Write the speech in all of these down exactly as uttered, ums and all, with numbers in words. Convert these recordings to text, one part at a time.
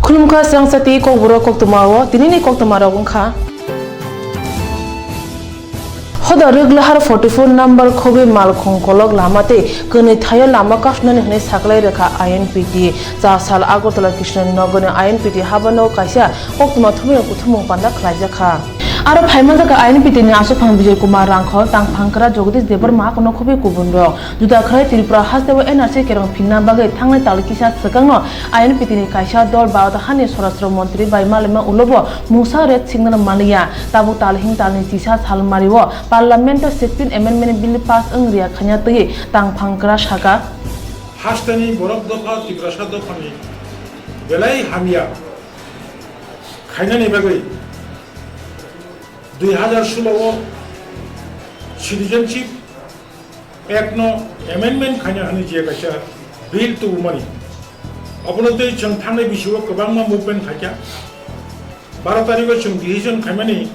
Khulumkha srangsa tei kokborok koktwmao tinini koktwmarok wngkha. Hoda Rwglahar forty four number Khogwi Malkhung kolok lama tei kwnwi thaio lama kasnani hwnwi saklai rwkha I N P T. Cha sal Agartala Krishnanogorni I N P T habano kaisa koktwma thumwi kuthumung panda khlaijakha. Aro phaimanjakha I N P T ni aswkphang Bijoy Kumar Rangkhol, tangphang kwra Jagadish Debbarma, kono khobwi kubunrok. Juda khlai Tripura hasteo N R C kerong phinna bagwi thangnai tal kisa swkangno I N P T ni kaisa dol Bharat hani Swarashtra Montri bai malaima ulobo mungsa ret signal manliya. Tabuk tal hing talni chisa sal mario Parliament o sixteen Amendment Bill pass wng riya khanya twi tangphang kwra saka. Hasteni borok dopha Tiprasa dophani belai hamya khainani bagwi dui hazar solo o Citizenship Act no amendment khaina hwnwi je kaisa bill tubumani, abono tei chwng thangnai bisio kwbangma movement khaikha. Baro tarikh o chwng decision khaimani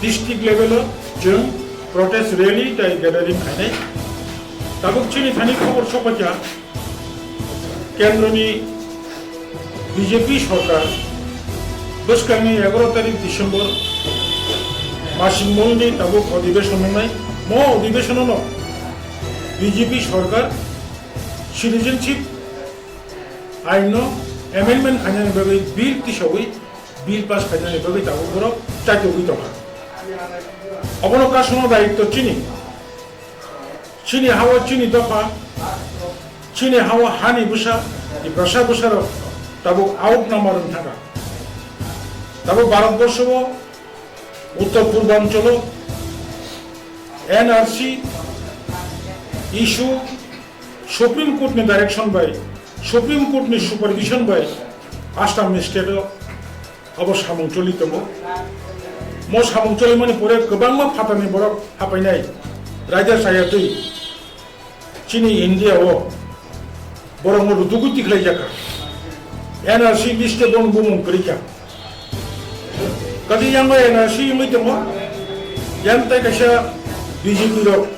district level o chwng protest rally tei gathering khainai. Tabuk chini thani khobor sokphaikha, Kendroni B J P sorkar bwskangni egaroh tarik December masing mungni tabuk odhibeshon wngnai. Mo odhibeshono B J P sorkar citizenship ain no amendment khainani bagwi bill tisawi bill pass khainani bagwi tabuk borok chaitogwi tongkha. Obono kasungno daitto chini. Chini ha-o chini dopha, chini ha-o hani bwsa, Tiprasa bwsarok tabuk auk number wng thangkha. Tabuk Bharat borsho o Uttor Purbanchalo N R C issue Supreme Court ni direction bai, Supreme Court ni supervision bai Assam ni state o abo samung choli tongo. Mo samung cholimani pore kwbangma phatarni borok hapainai raida chaya twi chini India o borokno rudugwi tikhlaijakha. N R C list o bono bumung kwrwikha. Kathi yango N R C wngwi tongo. Yang tai kaisa B J P rok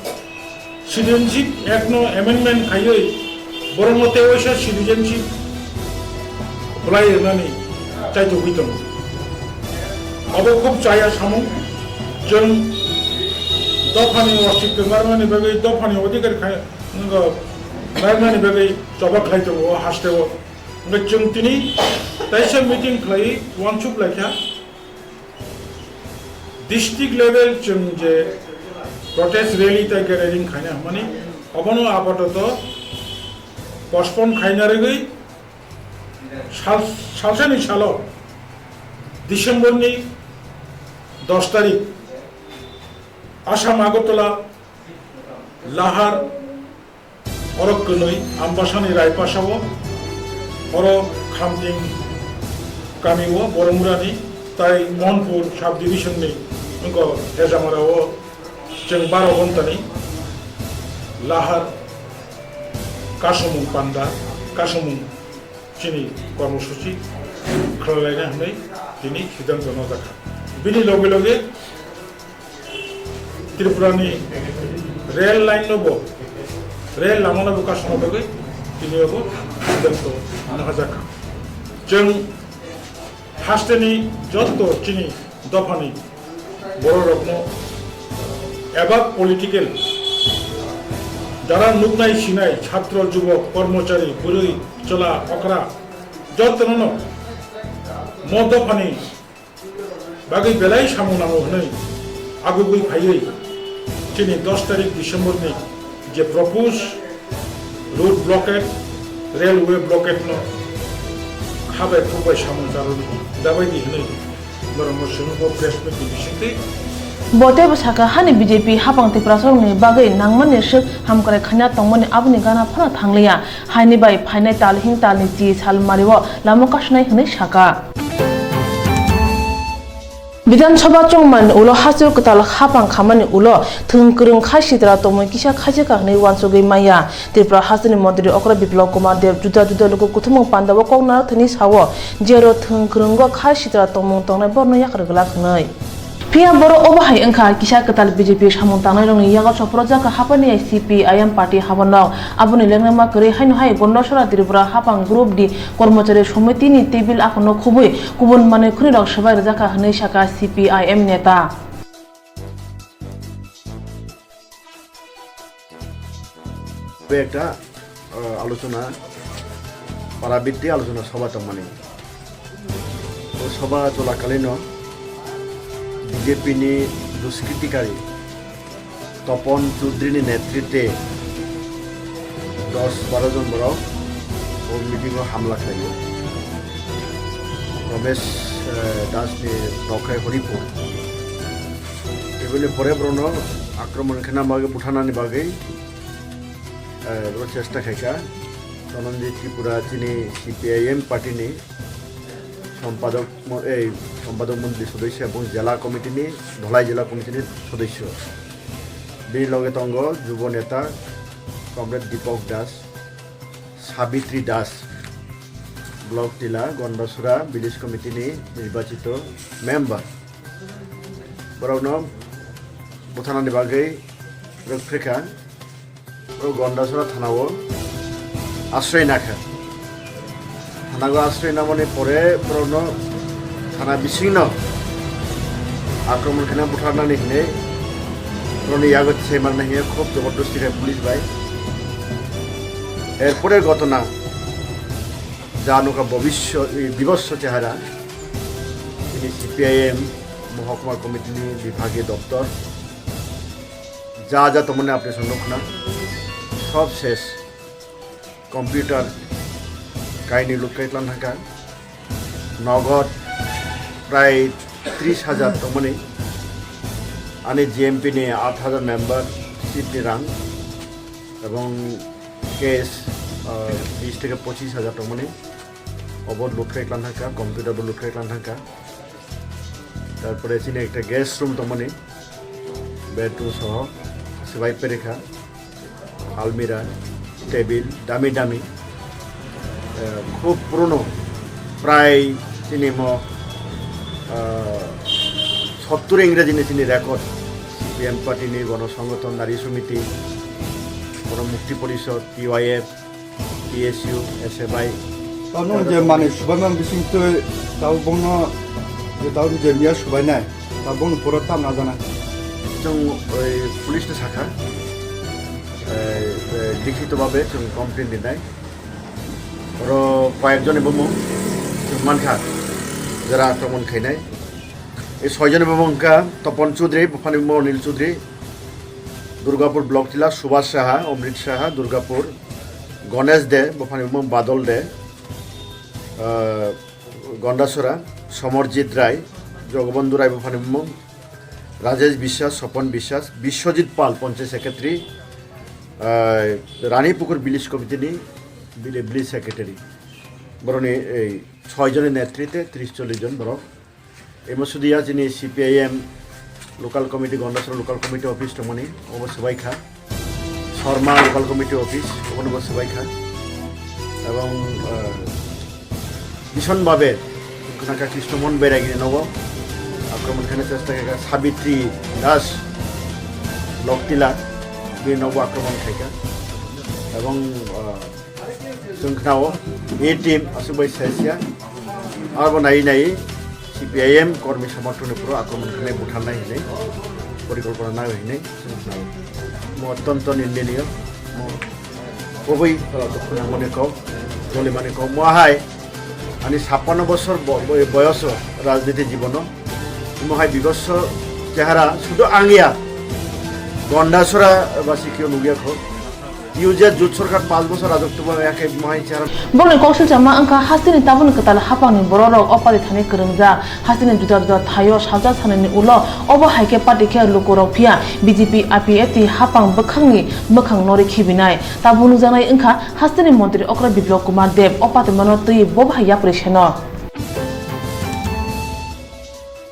Citizenship Act no amendment khaiwi borokno tei waisa citizenship bwlai rwnani chaitugwi tongo. Abo khub chaya samung. Chwng dophani ostitto narwknani bagwi, dophani odhikar khai-, wngkha narwknani bagwi choba khlai tongo o hasteo. Hwnkhe chwng tini taisa meeting khlaiwi uansuk laikha. District level chwng je protest rally tei gathering khaina hwnmani, obono apatoto postpone khaina rwgwi sal-, salsani salo December ni dos tarik Assam Agartala Lahar Oro kwnwi Ambasani Raipasao, oro Khamting kamio Boromurani tai Monpur sub-division ni wngkha Hejamarao chwng baro ghontani lahar kasumung panda, kasumung chini kormosuchi khlailaina hwnwi tini siddhanto najakha. Bini loge loge Tripura ni rail line no bo, rail lama no bo kasma bagwi tini bo siddhanto najakha. Chwng hasteni jotto chini dophani bororokno eba political jara nuknai sinai chhatro, jubok, kormochari, bwrwi, chwla, okra jottono no mo dophani bagwi belai samung nango hwnwi agugwi phaiwi chini dos tarik December ni je propose road blockade, railway blockade no khabai khukbai samung charwdi, dabaidi hwnwi norokno chwngno bo press meet ni bisingtwi. Bo teibo sakha, hani B J P hapang Tiprasarokni bagwi nangmani swk hamkrai khaina tongmani aboni gana phano thangliya. Haini bai phainai tal hing talni chi salmario lama kasnai hwnwi saka. Bidhan Sabha chongmani ulo hasteo kwtal hapang khamani ulo thwng kwrwng khai sitra tongmung kisa khaijaka hwnwi uansugwi manya. Tripura hasteni montri okra Biplab Kumar Deb juda juda luku kuthumung pandao kok narwkthani sao, jero thwng kwrwngo khai sitra tongmung tongnai borokno yakarwi glak hwnwi. Phiya borok obo hai wngkha kisa kwtal B J P samung tangnairokni yago soprojak haphani C P I M party habornok. Aboni lengnama kwrwi haino hai Gondasora Tripura haphang Group D Kormochari Somitini table aphano khubui kubun manwi khwnirok swbai rwjakha hwnwi sakha C P I M neta. একটা আহ, আলোচনা, পারাবৃত্তি আলোচনা সভা তমানি। ও সভা চলাকালীন বিজেপি নি দুষ্কৃতিকারী তপন চৌধুরীর নেতৃত্বে দশ বারো জন বড় ও মিটিংও হামলা খাইল। রমেশ আহ, দাসনি নখাই হরিপুর। এগুলি পরে বড় আক্রমণ খানা বাগে বুঠানানি বাগে eh, ro chesta khaikha. Dhananjay Tripura chini C P I M party ni সম্পাদক ম-, এই সম্পাদক মণ্ডলী সদস্য এবং জেলা কমিটি ni, ধলাই জেলা কমিটি ni সদস্য. Bini loge tongo যুব নেতা কমরেড দীপক দাস, সাবিত্রী দাস, ব্লক টিলা গন্ডাছড়া ভিলেজ কমিটি ni নির্বাচিত member. Borokno butharnani bagwi rwkphrekha. Borok Gondasora thanao asroi nakha. Thanao asroi namani pore borokno thana bisingno akromon khaina butharnani hinwi borokni yago thwisaimani hinwi khub jobordosti khe police bai. Erpore ghotona ja nukha bobisyo-, bibosyo chehara, chini C P I M mohokuma committee ni bibhagiyo doptor. যা যা তোমার আপনি শুনুক না, সব শেষ. কম্পিউটার কাহিনী লুটকাই ক্লান থাকা, নগদ প্রায় ত্রিশ হাজার তমনি, আনি জিএমপি নি আট হাজার মেম্বার সিট নি রাং এবং ক্যাশ বিশ থেকে পঁচিশ হাজার তমনি অবর লুটকাই ক্লান থাকা, কম্পিউটার লুটকাই ক্লান থাকা. তারপরে চিনি একটা গেস্ট রুম তমনি, বেডরুম সহ সেবাই পেরেখা, আলমিরা, টেবিল, দামি দামি, আহ, খুব পুরনো, প্রায় চিনি ম-, আহ, সত্তর ইংরেজি নি চিনি রেকর্ড, সিপিএম পার্টি নি, গণসংগঠন, নারী সমিতি, গণমুক্তি পরিষদ, পিওয়াইএফ, PSU, SFI. Tamo je mane subaimang bising twi tabo bono je tabo je miya subainai, tabo bono pura tam na jana. Chwng oi police no sakha, eh, eh, likhito babe chwng complaint dinai. Oro koyek joni bumung chwng mankha, jara akromon khainai. Ei soi joni bumung wngkha Topon Chudri, buphani bumung Anil Chudri, Durgapur Block Tila, Subhash Saha, Omrit Saha, Durgapur, Ganesh De, buphani bumung Badol De, ah, Gondasora, Somarjit Rai, Jogobondhu Rai, buphani bumung Rajesh Biswas, Sopon Biswas, Biswajit Pal, Panchayat Secretary, ah, Ranipukur Village Committee ni Village Secretary. Boroni ei soi joni netrite tris chollish jon borok. Emo sudiya chini CPIM local committee, Gondasora local committee office tongmani, obo swbaikha. Sharma local committee office, obono bo swbaikha. Ebong, eh, bison babe, khwnakha Krishna Mohan Bairagini nogo akromon khaina chesta khaikha, Sabitri Das, Loktila, bini nogo akromon khaikha. Ebong, eh, Chwng khnao, A team aswk bai sai siya. Arbo nai nai CPIM kormi somorthon ni phuru akromon khanai butharnai hinwi porikolpona nai hinwi chwng khnao. Mo tonton Indian yo, mo koboi, uh, khuna mani kok, joli mani kok, mo hai. Ani chappanno bosor bo-, bo-, boyoso rajniti jibono. Mo hai bibosyo chehara sudu angya. Gondasora basi kyo nugya kho. User jut sorkar panch bosor rajotw tubwa ya khe mo hai chehara. Borokni kok silchama wngkha hasteni tabukni kwtal haphangni bororok o padi thani kwrwngjak. Hasteni juda juda thaio salsa sanini ulo obo hai khe party khe lukurok phiya BJP IPFT haphang bwkhakni mwkhang norwi khibinai. Tabuk nukjaknai wngkha hasteni montri okra Biplop Kumar Deb o patimano twi bo bahai yapri seno.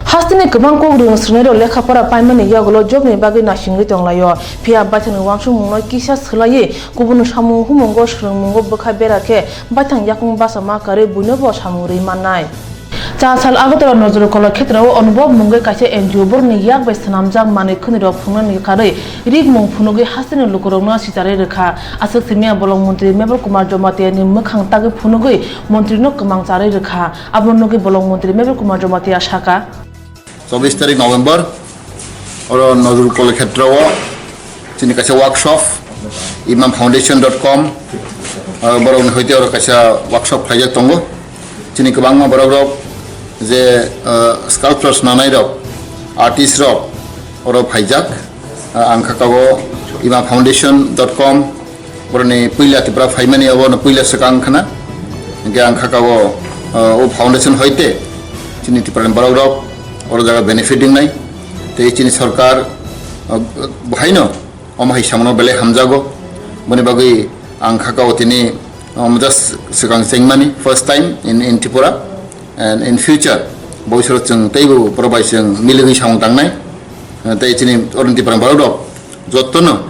Hasteni kwbang kok rwng swrwngnairok lekha pora paimani yagulo jobni bagwi naisingwi tonglaio. Phiya baithangni uansukmungno kisa swlaiwi kubun samung humungo swrwngmungo bwkha bera khe baithang yakung bachama karwi buinobo samung rwi mannai. Chasal Agartala Nazrul Kalakshetra o Anubhav mungwi kaisa N G O borokni yak bai swnamjak manwi khwnirok phunuknani karwi rikmung phunugwi hasteni lukurokno sicharwi rwkha. Aswk simiya bolong montri Meval Kumar Jamatia ni mwkhang tagwi phunugwi montrino kwmang charwi rwkha. Abono nugwi bolong montri Meval Kumar Jamatia saka. Chobbish tarik November, oro Nazrul Kalakshetra o chini kaisa workshop, imam foundation dot com, ah, borokni hoite oro kaisa workshop khlaijak tongo. Chini kwbangma borokrok je, ah, sculptures nanairok, artistrok oro phaijak. Ah, ang kha kago imam foundation dot com, boroni puila Tripura phaimani obo no puila swkang khna. Hingke ang kha kago, ah, o foundation hoite chini Tripura ni borokrok oro jaga benefit ringnai. Tei chini sorkar, ah, bohaino omo hai samono belai hamjago. Boni bagwi ang kha kago tini, um, just swkang chengmani first time in, in Tripura. And in future, boisoro chwng teibo borok bai chwng miligwi samung tangnai. Tei chini oro Tripura ni borokrok jottono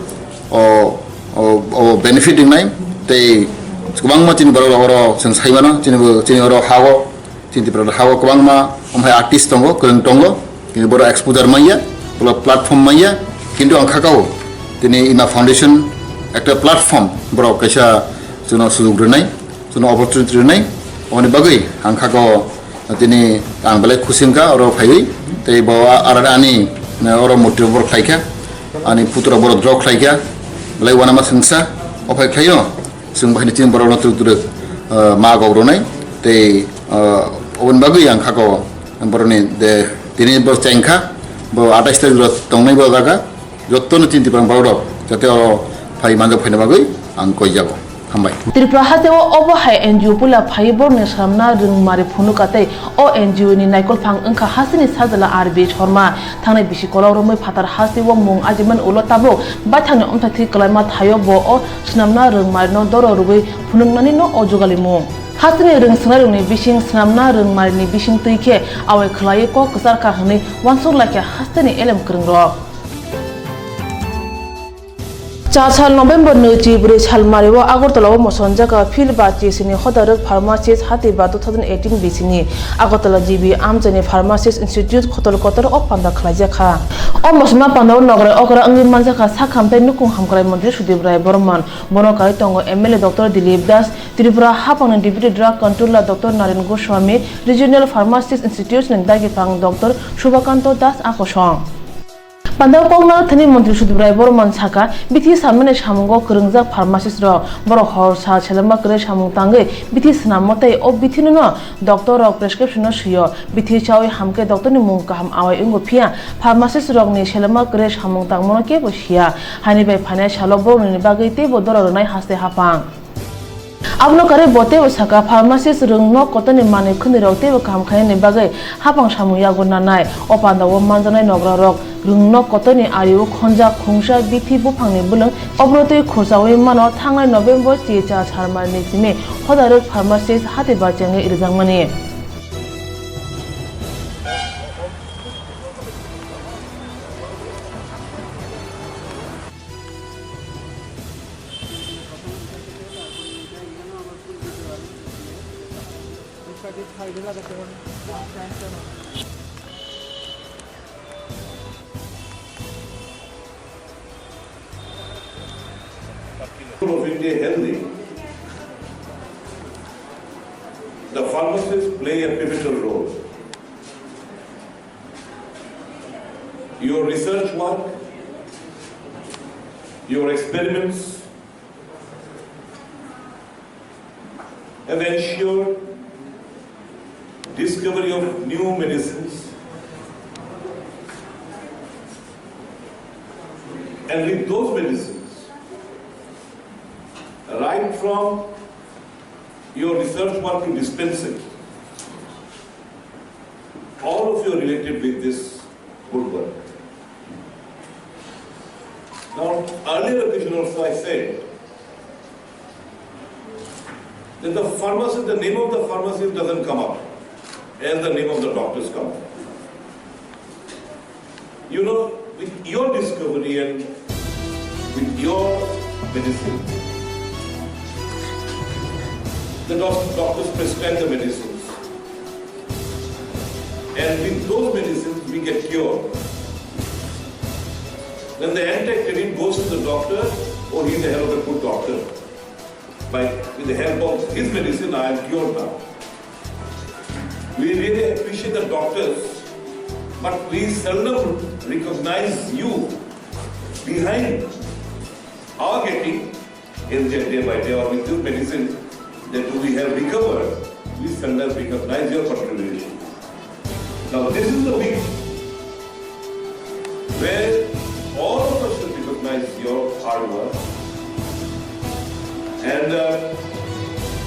o, o, o benefit ringnai. Tei kwbangma chini borokrok oro chwng saimano, chini bo, chini oro hao, chini Tripura hao kwbangma omhai artist tongo, kwrwng tongo. Kintu borok exposure manya, borok platform manya. Kintu ang kha kago tini ima foundation ekta platform borok kaisa chwngno sujug rwnai. Chwngno opportunity rwnai. Oboni bagwi ang kha kago tini ang belai khusi wngkha oro phaiwi. Tei bo a-, ar ani, eh, oro murti borok khlaikha. Ani putra borok draw khlaikha. Belai uanama swngsa. O phai khlaio. Chwng bahai ni chini borokno twrwk twrwk, eh, ma gok rwnai. Tei, eh, oboni bagwi ang kha kago borokni de tini bo chengkha. Bo atais tarik ro tongnai bo jaga. Jottono chini Tripura ni borokrok jate o phai manjak phaina bagwi ang koijago. Hambai. Tripura hasteo obo hai N G O puila phaiwi borokni swnamna rwngmari phunukha tei o N G O ni naikolphang wngkha hasteni sajla R B Sharma. Thangnai bisi kolok romwi phatar hasteo mung ajimani ulo tabuk baithangni omthathwi kwlaima thaio bo o swnamna rwngmarino doro rwgwi phunuknanino o jugalimung. Hasteni rwng swngnairokni bising swnamna rwngmarini bising twi khe awai khwlaiwi kok kwcharkha hwnwi uansuk laikha hasteni elem kwrwngrok. Chasal November nwi chi bwrwi salmario Agartala o mosonjak field ba chisini hodarok pharmacist hati ba two thousand eighteen bisini Agartala G B Amchani Pharmacist Institute khotol kotor o panda khlaijak kha. O mosonma panda o nograi okra wngwi manjak kha sakham tei nukung hamkrai montri Sudip Rai Borman, bono karwi tongo M L A Doctor Dilip Das, Tripura hapangni Deputy Drug Controller Doctor Naren Goswami, Regional Pharmacist Institute ni dagipang Doctor Subhakanto Das akosong. Pandao koknaro thani montri Sudip Rai Borman saka, bithi samani samungo kwrwngjak pharmacist rok, borok hor sal selengma kwrwi samung tangwi bithi swnammo tei o bithi no doctor rok prescription no swiyo. Bithi chawi hamkhe doctor ni mung kaham awai wngo phiya pharmacist rok ni selengma kwrwi samung tangmano kebo siya. Haini bai phainai salo borok ni bagwi teibo doro rwnai haste hapang. Abono karwi bo teibo saka, pharmacist rwng nok kotorni manwi khwnirok teibo kaham khainani bagwi hapang samung yago nanai. O pandao manjaknai nograrok rwng nok kotorni ario khonjak khungsa bithi buphangni bwlwng. Obono twi khursaui mano thangnai November chi cha salmarni simi hodarok pharmacist hati bachengwi rijakmani. Of India healthy, the pharmacists play a pivotal role. Your research work, your experiments have ensured discovery of new medicines, and with those medicines, right from your research work to dispensing, all of you are related with this good work. Now, earlier occasion also I said that the pharmacy, the name of the pharmacy doesn't come up as the name of the doctors come up. You know, with your discovery and with your medicine, the doc- doctors prescribe the medicines. And with those medicines, we get cured. Then the anti-activity goes to the doctor, oh, he's a hell of a good doctor. By, with the help of his medicine, I am cured now. We really appreciate the doctors, but we seldom recognize you behind our getting healthier day by day or with your medicine that we have recovered, we seldom recognize your contribution. Now, this is the week where all of us should recognize your hard work and uh,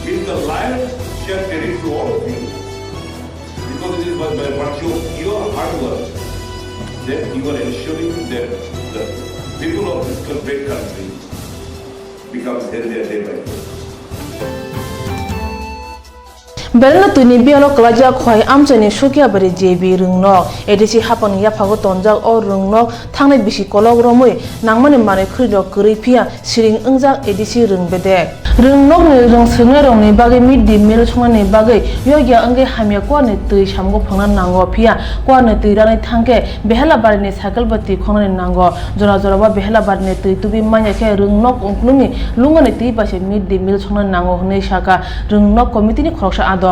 give the lion's share credit to all of you because it is by, by virtue of your hard work that you are ensuring that the people of this great country becomes healthier day by day. Berno twini biyalo kwlaijak khwai amchaini Sukiabari J B Rwngnok. A D C hapangni yaphago tonjak o Rwngnok thangnai bisi kolok romwi nangmani manwi khwrwirok kwrwi phiya siring wngjak A D C Rwngbedek. Rwngnokni rwngswrwngnairokni bagwi mid day meal swngnani bagwi yokya wngwi hamya kuarni twi samungo phwrwngna nango phiya kuarni twi ranwi thangkhe Behela barini cycle bai twi khongnani nango. Jora jora bo Behela barini twi tubui manya khe Rwngnok ungkulungni lungani twi bai se mid day meal swngnani nango hwnwi sakha Rwngnok committee ni khoroksa adong.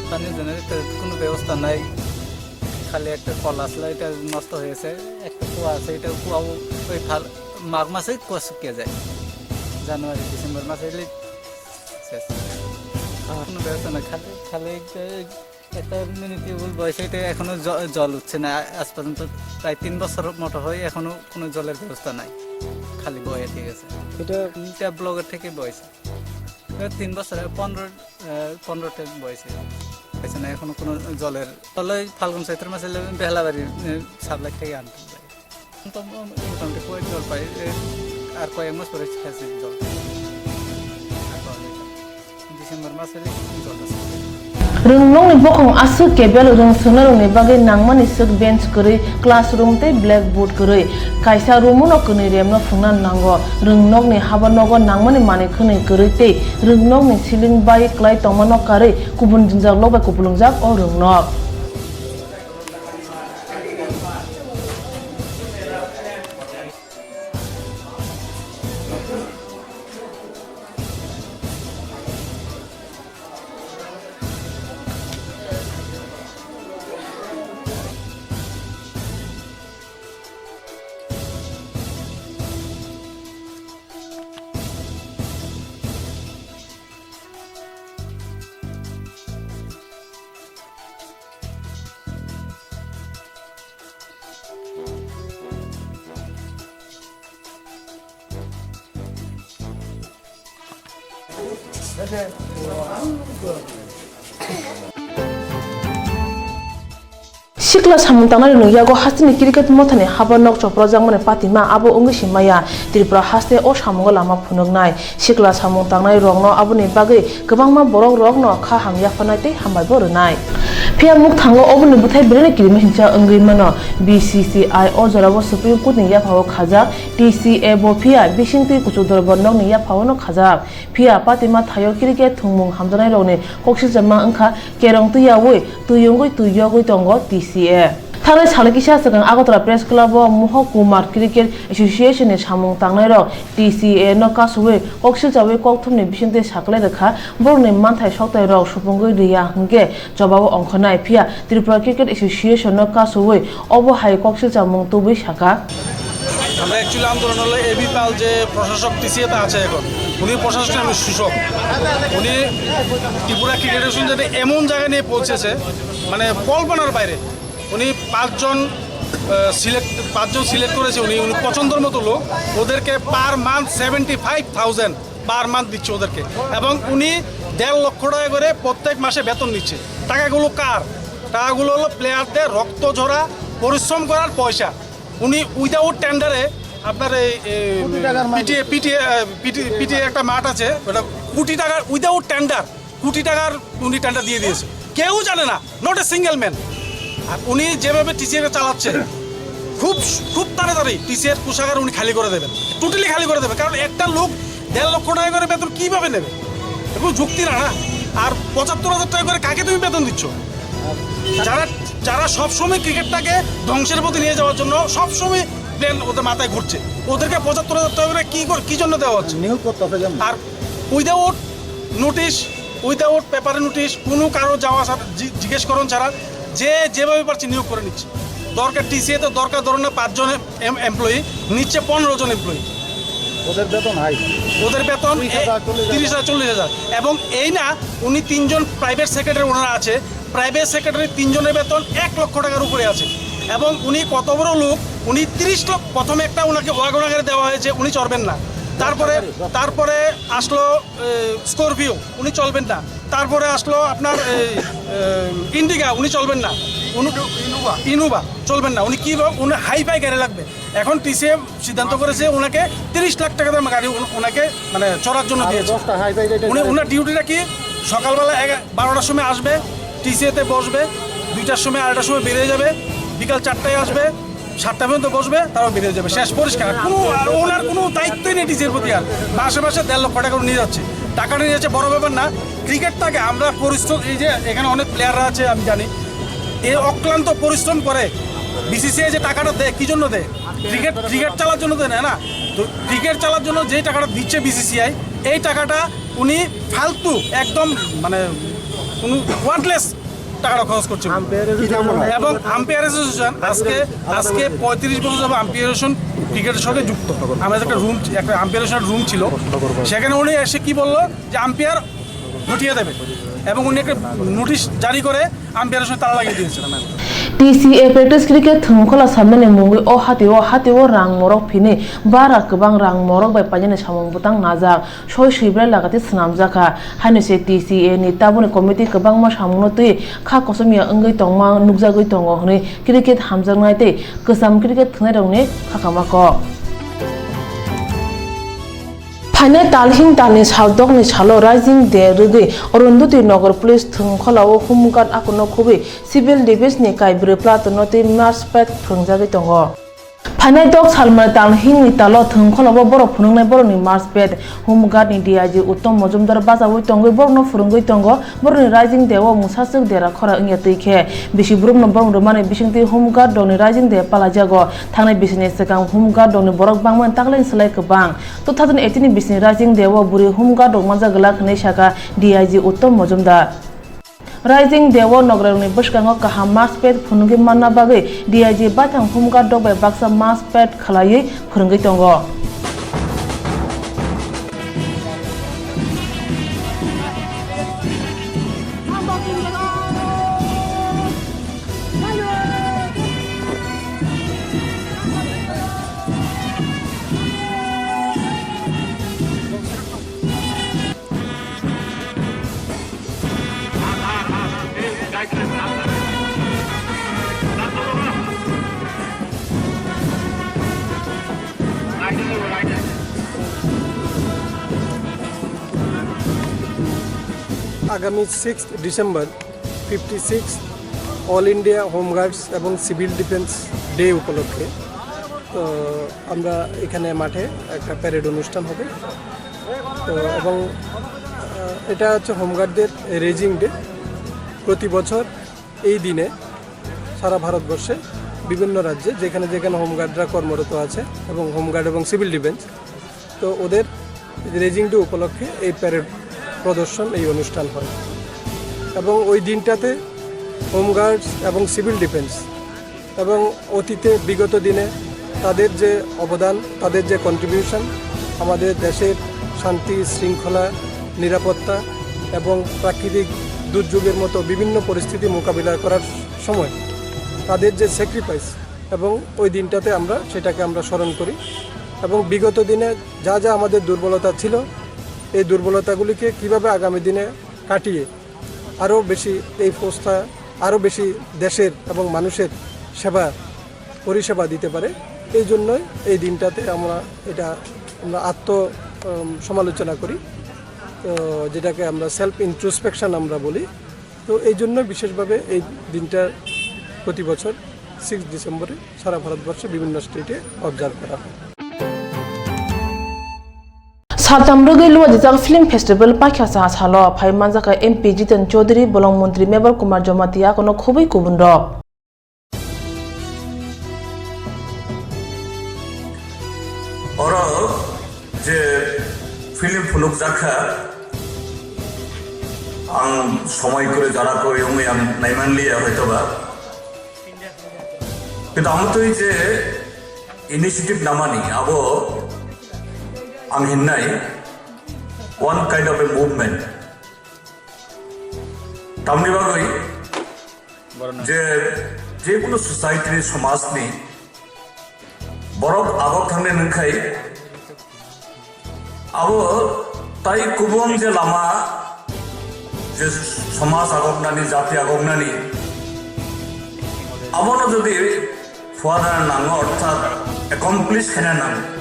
পানীয় জেনারেটর কোনো ব্যবস্থা নাই, খালি একটা কল আসলে, এটা নষ্ট হয়েছে, একটা কুয়া আছে, এটা কুয়াও ওই ফাল-, মাঘ মাসে কুয়া শুকিয়ে যায়, জানুয়ারি ডিসেম্বর মাসে এলে শেষ। আর কোনো ব্যবস্থা নাই, খালি, খালি একটা, একটা মিনি টিউবওয়েল বয়সে এটা এখনো জ-, জল উঠছে না। আজ পর্যন্ত প্রায় তিন বছর মতো হয়, এখনো কোনো জলের ব্যবস্থা নাই, খালি বয়ে ঠিক আছে। এটা এটা ব্লকের থেকে বয়সে। এবার তিন বছরে পনেরো, আহ, পনেরো ট্যাঙ্ক বয়সে। এখানে এখনো কোনো জলের, তাহলে ফাল্গুন চৈত্র মাসে বেহালাবাড়ি, আহ, সাপ্লাই থেকে আনতে হয়। তো মোটামুটি কয়েক জল পাই, এ, আর কয়েক মাস পরে শেষ হয়ে জল। আর পাওয়া যায় না। ডিসেম্বর মাসে জল আছে। Rwngnokni bokhong aswk kebel rwngswrwngnairokni bagwi nangmani swk bench kwrwi, classroom tei blackboard kwrwi. Kaisa room-o no kwnwi remno phwrwngna nango. Rwngnokni haba nogo nangmani manwi khwnwi kwrwi tei rwngnokni ceiling bai kwlai tongmano karwi kubun jwngjal lok bai kupulungjak o rwngnok. Sikla samung tangnai rokni yago hasteni cricket mothani haba nok choprajakmani patima abo wngwi se maya. Tripura haste o samungo lama phunuknai. Sikla samung tangnai rokno aboni bagwi kwbangma borok rokno kha ham yapharnai tei hambai bo rwnai. Phiya mukthango oboni bwthai belai no kirima hinsa wngwi mano. B C C I o jorao Supreme Court ni yaphao khajak T C A bo phiya bisingtwi kuchuk dorbar nokni yaphao no khajak. Phiya patima thaio cricket thwngmung hamjaknai rokni koksilchama wngkha kerong twiyaui twi wngwi twi yogwi tongo T C A. Thangnai sal kisa swkang Agartala Press Club o Mohok Kumar Cricket Association ni samung tangnai rok T C A no kasowi koksilchawi kokthumni bisingtwi saklai rwkha, borokni manthai soktai rok supungwi riya hwnkhe jobabo ongkhornai, phiya Tripura Cricket Association no kasowi obo hai koksilchamung tubui sakha. আমরা অ্যাকচুয়ালি আন্দোলন হলো এবি পাল যে প্রশাসক টিসিএতে আছে এখন, উনি প্রশাসনের আমি সূচক। উনি ত্রিপুরা ক্রিকেট অ্যাসোসিয়েশন যাতে এমন জায়গায় নিয়ে পৌঁছেছে, মানে কল্পনার বাইরে। উনি পাঁচজন সিলেক্ট, পাঁচজন সিলেক্ট করেছে উনি, উনি পছন্দের মতো লোক। ওদেরকে per month seventy five thousand per month দিচ্ছে ওদেরকে, এবং উনি দেড় লক্ষ টাকা করে প্রত্যেক মাসে বেতন নিচ্ছে। টাকাগুলো কার? টাকাগুলো হলো প্লেয়ারদের রক্ত ঝরা, পরিশ্রম করার পয়সা। উনি উইদাউট টেন্ডারে আপনার এই কোটি টাকার মালিক। পিটিএ, পিটিএ, পিটিএ, পিটিএ একটা মাঠ আছে, ওটা কোটি টাকার, উইদাউট টেন্ডার কোটি টাকার উনি টেন্ডার দিয়ে দিয়েছে, কেউ জানে না, নট এ সিঙ্গেল ম্যান। আর উনি যেভাবে টিসিএ চালাচ্ছে, খুব, খুব তাড়াতাড়ি টিসিএর কোষাগার উনি খালি করে দেবেন, টোটালি খালি করে দেবেন। কারণ একটা লোক দেড় লক্ষ টাকা করে বেতন কিভাবে নেবে? এটা কোনো যুক্তি না, না। আর পঁচাত্তর হাজার টাকা করে কাকে তুমি বেতন দিচ্ছ? যারা, যারা সবসময় ক্রিকেটটাকে ধ্বংসের পথে নিয়ে যাওয়ার জন্য সবসময় প্ল্যান ওদের মাথায় ঘুরছে, ওদেরকে পঁচাত্তর হাজার টাকা করে কী কর-, কী জন্য দেওয়া হচ্ছে? নিয়োগ করতেছে কেন? আর without notice, without paper notice, কোনো কারো যাওয়া ছাড়া, জি-, জিজ্ঞেস করুন ছাড়া, যে যেভাবে পারছে নিয়োগ করে নিচ্ছে। দরকার টিসিএ তো দরকার, ধরুন না, পাঁচজন এম-, এমপ্লয়ি, নিচ্ছে পনেরো জন এমপ্লয়ি। ওদের বেতন হাই। ওদের বেতন তিরিশ হাজার, এ, চল্লিশ হাজার। তিরিশ হাজার, চল্লিশ হাজার। এবং এই না, উনি তিনজন প্রাইভেট সেক্রেটারি ওনারা আছে, প্রাইভেট সেক্রেটারি তিনজনের বেতন এক লক্ষ টাকার উপরে আছে। এবং উনি কত বড় লোক, উনি তিরিশ লক্ষ, প্রথমে একটা ওনাকে ওয়াগনার গাড়ি দেওয়া হয়েছে, উনি চড়বেন না। তারপরে, তারপরে আসলো, এ, স্করপিও, উনি চলবেন না। তারপরে আসলো আপনার এই, এ, ইন্ডিকা, উনি চলবেন না। উনি ইনোভা। ইনোভা চলবেন না। উনি কি ব-, উনি হাই ফাই গাড়ি লাগবে। এখন টিসিএ সিদ্ধান্ত করেছে ওনাকে তিরিশ লাখ টাকা দাম গাড়ি উন-, ওনাকে মানে চড়ার জন্য আর দিয়েছে। দশটা হাই ফাই গাড়ি উনি, ওনার ডিউটিটা কি? সকালবেলা এগা-, বারোটার সময় আসবে, টিসিএতে বসবে, দুইটার সময়, আড়াইটার সময় বেরিয়ে যাবে, বিকাল চারটায় আসবে, সাতটা পর্যন্ত বসবে, তারপর বেরিয়ে যাবে, শেষ, পরিষ্কার। কোনো, ওনার কোনো দায়িত্বই নেই টিসিএর প্রতি। আর মাসে মাসে দেড় লক্ষ টাকা করে নিয়ে যাচ্ছে, টাকাটা নিয়ে যাচ্ছে, বড় ব্যাপার না। ক্রিকেটটাকে আমরা পরিশ্রম, এই যে এখানে অনেক প্লেয়াররা আছে, আমি জানি, এই অক্লান্ত পরিশ্রম করে বিসিসিআই যে টাকাটা দেয়, কী জন্য দেয়? ক্রিকেট, ক্রিকেট চালার জন্য দেয় না, না? তো ক্রিকেট চালার জন্য যেই টাকাটা দিচ্ছে বিসিসিআই, এই টাকাটা উনি ফালতু, একদম মানে কোনো ওয়ার্থলেস টাকাটা খরচ করছে। আম্পায়ার অ্যাসোসিয়েশন এবং আম্পায়ার অ্যাসোসিয়েশন আজকে, আজকে পঁয়ত্রিশ বছর যাবত আম্পায়ার অ্যাসোসিয়েশন ক্রিকেটের সঙ্গে যুক্ত। আমাদের একটা রুম, একটা আম্পায়ার অ্যাসোসিয়েশন রুম ছিল, সেখানে উনি এসে কি বললো যে আম্পায়ার হটিয়ে দেবে এবং উনি একটা নোটিশ জারি করে আম্পায়ারের সঙ্গে তালা লাগিয়ে দিয়েছেন। T C A practice cricket thwngkhwla samnani mungwi o hati o hati o rang morok phini bara kwbang rang morok bai painani samung bwtang najak soi sibrai lagati swnamjakha. Haino se T C A ni tabukni committee kwbangma samungno twi kha kosom ya wngwi tongma nukjagwi tongo hwnwi cricket hamjaknai tei kwcham cricket thwngnairokni khakama kok. Phainai talhing talni saldokni salo Rising Day rwgwi Arundhati Nagar Police thwngkhwlao Home Guard akono khubwi Civil Defence ni kaibrwi platoon no twi march past phwrwngjagwi tongo. Phainai dok salmani talhing ni talo thwngkhwlao borok phwrwngnai borokni march past Home Guard ni D I G Uttom Mojumdar bachaui tongwi borokno phwrwngwi tongo. Borokni Rising Day o mwsaswk dera khora wngya twi khe bisi borokno borok rwmani bisingtwi Home Guard rokni Rising Day palaijago. Thangnai bisini swkang Home Guard rokni borok bangmani taklaini slai kwbang. Two thousand eighteen ni bisini Rising Day o bwrwi Home Guard rok manjak glak hwnwi sakha D I G Uttom Mojumdar. Rising Day o Nagarrokni bwskango kaham march past phunugwi manna bagwi D I G baithang Home Guard rok bai baksa march past khwlaiwi phwrwngwi tongo. আগামী sixth December fifty six all India home guards এবং civil defence day উপলক্ষে তো আমরা এখানে মাঠে একটা প্যারেড অনুষ্ঠান হবে। তো এবং, আহ, এটা হচ্ছে হোমগার্ডদের রেজিং ডে। প্রতি বছর এই দিনে সারা ভারতবর্ষে বিভিন্ন রাজ্যে যেখানে যেখানে হোমগার্ডরা কর্মরত আছে এবং হোমগার্ড এবং সিভিল ডিফেন্স, তো ওদের রেজিং ডে উপলক্ষে এই প্যারেড প্রদর্শন, এই অনুষ্ঠান হয়। এবং ওই দিনটাতে হোমগার্ডস এবং সিভিল ডিফেন্স এবং অতীতে বিগত দিনে তাদের যে অবদান, তাদের যে কন্ট্রিবিউশন আমাদের দেশের শান্তি, শৃঙ্খলা, নিরাপত্তা এবং প্রাকৃতিক দুর্যোগের মতো বিভিন্ন পরিস্থিতি মোকাবিলা করার সময় তাদের যে স্যাক্রিফাইস, এবং ওই দিনটাতে আমরা সেটাকে আমরা স্মরণ করি। এবং বিগত দিনে যা যা আমাদের দুর্বলতা ছিল, এই দুর্বলতাগুলিকে কিভাবে আগামী দিনে কাটিয়ে আরও বেশি এই সংস্থা আরও বেশি দেশের এবং মানুষের সেবা পরিষেবা দিতে পারে, এই জন্যই এই দিনটাতে আমরা এটা, আমরা আত্ম, উম, সমালোচনা করি, তো যেটাকে আমরা সেলফ ইন্ট্রোস্পেকশন আমরা বলি। তো এই জন্য বিশেষভাবে এই দিনটা প্রতি বছর সিক্স ডিসেম্বরে সারা ভারতবর্ষে বিভিন্ন স্টেটে অবজার্ভ করা হয়। Saltham rwgwi luajijak Film Festival paikha sa salo phai manjakha M P Jiten Chaudhary, bolong montri Mebar Kumar Jamatia, kono khobwi kubunrok. Oro je film phunukjakha, ang somoi kwrwi jora kwrwi wngwi ang naimanliya hoitoba. Kintu amotwi je initiative namani abo ang hinnai one kind of a movement. Tamni bagwi je, jekunu society ni, somaj ni borok agok thangni nungkhai, abo tai kubun je lama, je somaj agoknani, jati agoknani, abono jodi Fuana nango, orthat accomplish khaina nango.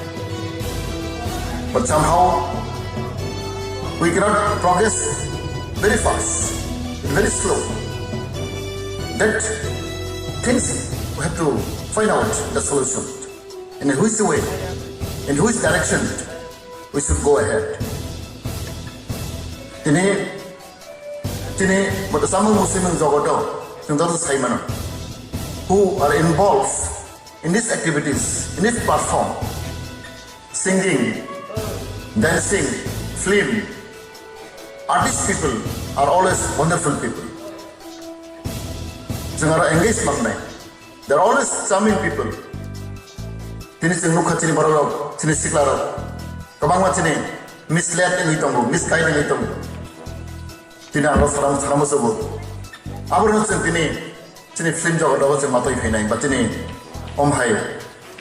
But somehow we cannot progress very fast, very slow. That things we have to find out the solution. In which way, in which direction we should go ahead. Tini, tini, but samung musimung jogoto, chwng joto sai mano, who are involved in these activities, in this platform, singing, dancing, film, artist people are always wonderful people. Chwng aro engage mangnai. They are always charming people. Tini chwng nukha chini borok rok, chini sikla rok. Kwbangma chini misled wngwi tongo, misguide wngwi tongo. Tini aro saram, saram sobo. Aborno chwng tini chini film jogoto chwng matwi phainai, ba chini om hai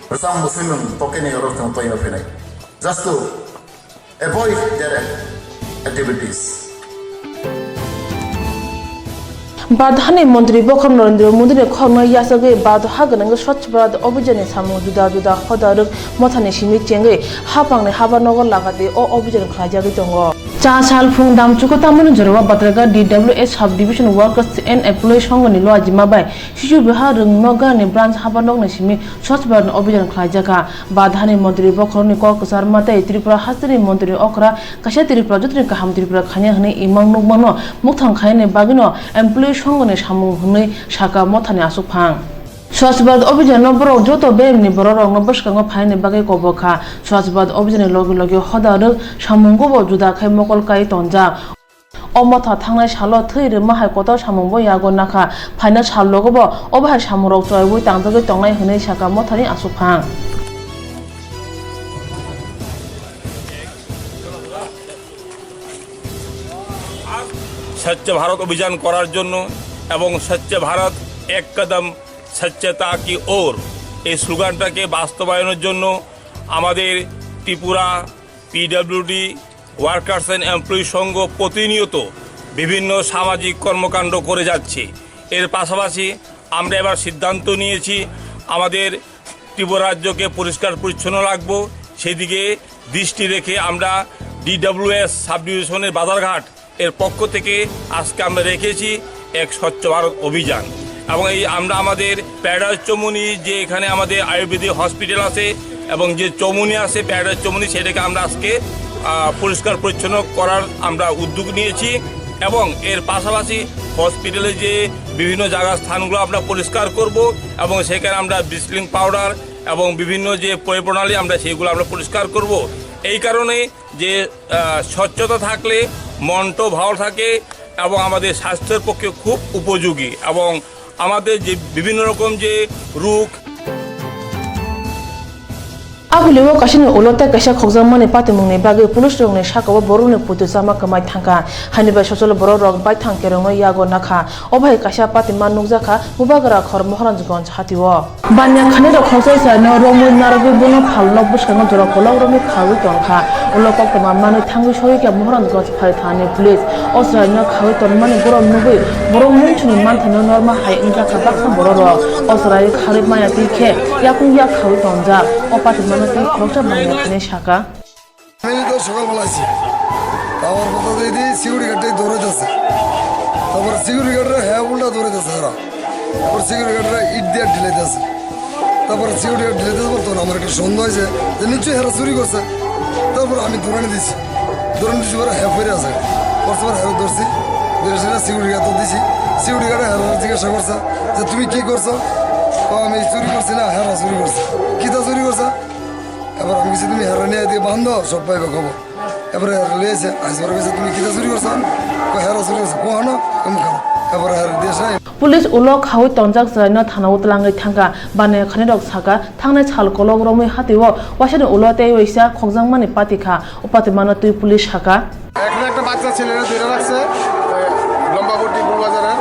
rwchap musimung tokeni oro chwng twi phainai. Just to avoid their activities. Bharat hani montri bokhorok Narendra Modi ni khoroknwi yachagwi Bharat ha gwnangwi Swachh Bharat Abhiyan ni samung juda juda hoda rwk mothani simi chengwi haphangni haba nogo lagati o abhiyan khlaijagwi tongo. Cha sal phung damchuko tamoni jorao Batarga D W S Sub Division Workers and Employees Songho ni luajima bai Sichu Bihar Rwngnogar ni branch haba nogni simi Swachh Bharat Abhiyan khlaijakha. Bharat hani montri bokhorokni kok kwcharma tei Tripura hasteni montri okra kaisa Tripura jotoni kaham Tripura khaina hwnwi imang nukmano mukthang khainani bagwino employee songoni samung hwnwi sakha mothani aswkphang. Swachh Bharat Abhiyan no borok joto bemni borok rokno bwskango phainani bagwi kobok kha. Swachh Bharat Abhiyan ni logi logi hoda rwk samungo bo juda khai mokol kai tonjak. O motha thangnai salo thwi rwma hai kotor samungbo yago nakha. Phaina sal logobo obo hai samungrok choiwi tangjagwi tongnai hwnwi sakha mothani aswkphang. স্বচ্ছ ভারত অভিযান করার জন্য এবং স্বচ্ছ ভারত এক কদম স্বচ্ছতা কি ওর এই স্লোগানটাকে বাস্তবায়নের জন্য আমাদের Tripura PWD workers and employee সংঘ প্রতিনিয়ত বিভিন্ন সামাজিক কর্মকাণ্ড করে যাচ্ছে। এর পাশাপাশি আমরা এবার সিদ্ধান্ত নিয়েছি, আমাদের ত্রিপুরা রাজ্যকে পরিষ্কার পরিচ্ছন্ন রাখবো, সেদিকে দৃষ্টি রেখে আমরা ডিডব্লিউএস সাব ডিভিশনের বাজারঘাট এর পক্ষ থেকে আজকে আমরা রেখেছি এক স্বচ্ছ ভারত অভিযান। এবং এই আমরা আমাদের প্যারাডাইস চৌমুহনী, যে এখানে আমাদের আয়ুর্বেদিক হসপিটাল আছে এবং যে চৌমুহনী আছে প্যারাডাইস চৌমুহনী, সেটাকে আমরা আজকে, আহ, পরিষ্কার পরিচ্ছন্ন করার আমরা উদ্যোগ নিয়েছি। এবং এর পাশাপাশি হসপিটালে যে বিভিন্ন জায়গা স্থানগুলো আমরা পরিষ্কার করব এবং সেখানে আমরা ব্লিচিং পাউডার এবং বিভিন্ন যে পয় প্রণালী আমরা সেইগুলো আমরা পরিষ্কার করব। এই কারণে যে, আহ, স্বচ্ছতা থাকলে মনটাও ভালো থাকে এবং আমাদের স্বাস্থ্যের পক্ষে খুব উপযোগী এবং আমাদের যে বিভিন্ন রকম যে রোগ। Abuli o kaisa ni ulo tei kaisa khokjakmani patimungni bagwi police rokni saka o borokni puitu chama kwmai thangkha. Haini bai socholo borok rok baithang kerongno yago nakha. O bai kaisa patima nukjakha Bubagra khor Mohanganj hatio. Banya khanirok khoroksa chwraino romwi narwgwi bono phalno bwskango jora kolok romwi khawi tongkha. Ulo koktwma manwi thangwi sori khe Mohanganj phai thani police. O chwraino khawi tongmani borok nugwi borok mungsuni manthaino norma hai wngjakha baksa bororok. O chwrai kharwi maya twi khe yakung yak khawi tongjak. O patimano tei khoroksa banya khanai saka. আমি তো সকালবেলা আইছি। আমার কথা তো এটি সিকিউরিটি গার্ডটাই দৌড়াইতেছে। তারপর সিকিউরিটি গার্ডরা হ্যাঁ উল্টা দৌড়াইতেছে তারা। তারপর সিকিউরিটি গার্ডরা ইট দিয়ে ঢিলাইতেছে। তারপর সিকিউরিটি গার্ড ঢিলাইতেছে, তখন আমার একটা সন্দেহ হয়েছে যে নিশ্চয়ই হেরা চুরি করছে। তারপর আমি দৌড়ানি দিছি, দৌড়ানি দিছি, পরে হ্যাঁ ফিরে আছে, পরস্পর হ্যাঁ ধরছি, ধরে সেটা সিকিউরিটি গার্ড দিছি। সিকিউরিটি গার্ডে হ্যাঁ জিজ্ঞাসা করছে যে, "তুমি কি করছো?" "ও, আমি চুরি করছি না, হ্যাঁ চুরি করছে।" "কিতা চুরি করছে?" এবার আমি কিছু, "তুমি হ্যাঁ নিয়ে দিয়ে বান্ধো, সব পাইবে খবর।" এবারে হ্যাঁ লইছে, আজ ওর কাছে, "তুমি কিতা চুরি করছো?" "ও, হ্যাঁ চুরি করছে।" "কো হনো, তুমি খাও।" এবারে হ্যাঁ দেশে Police ulo khaui tonjak chwraino thanao twlangwi thangkha. Baniya khanirok sakha, thangnai sal kolok romwi hatio wasani ulo tei waisa khokjakmani pati kha. O patimano twi police sakha. এখানে একটা বাচ্চা ছেলেরা ধরে রাখছে, ওই লম্বাবটি বুলবাজারের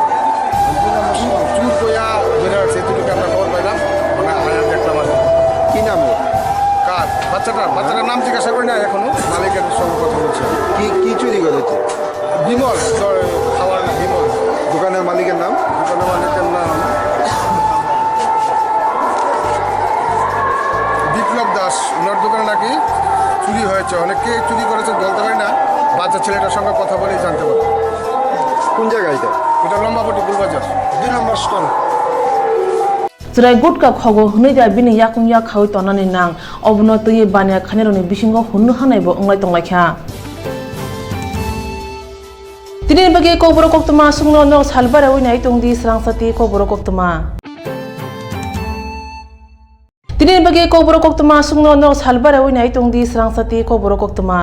চুর কইয়া ধরে রাখছে, এতটুকু আমরা খবর পাইলাম, মানে আয়া দেখলাম আর কি। কি নাম ওর? কার? বাচ্চাটার? বাচ্চাটার নাম জিজ্ঞাসা করি না এখনো, মালিকের সঙ্গে কথা বলছে। কি, কি চুরি করেছে? বিমল, চ-, খাওয়ার বিমল। দোকানের মালিকের নাম? দোকানের মালিকের নাম বিপ্লব দাস। ওনার দোকানে নাকি চুরি হয়েছে। অনেকে চুরি করেছে বলতে পারি না, বাচ্চা ছেলেটার সঙ্গে কথা বলেই জানতে পারবো। কোন জায়গা এটা? এটা লম্বাবটি গুলবাজার, দুই নম্বর stall. Chwrai gutka khogo hwnwi da bini yakung yak khaui tonani nang, obono twiwi baniya khanirokni bisingo hwnno hanaibo wnglai tonglaikha. Tini bagwi kokborok koktwma sungno nok salbare wi nai tongdi srangsa ti kokborok koktwma. Tini bagwi kokborok koktwma sungno nok salbare wi nai tongdi srangsa ti kokborok koktwma.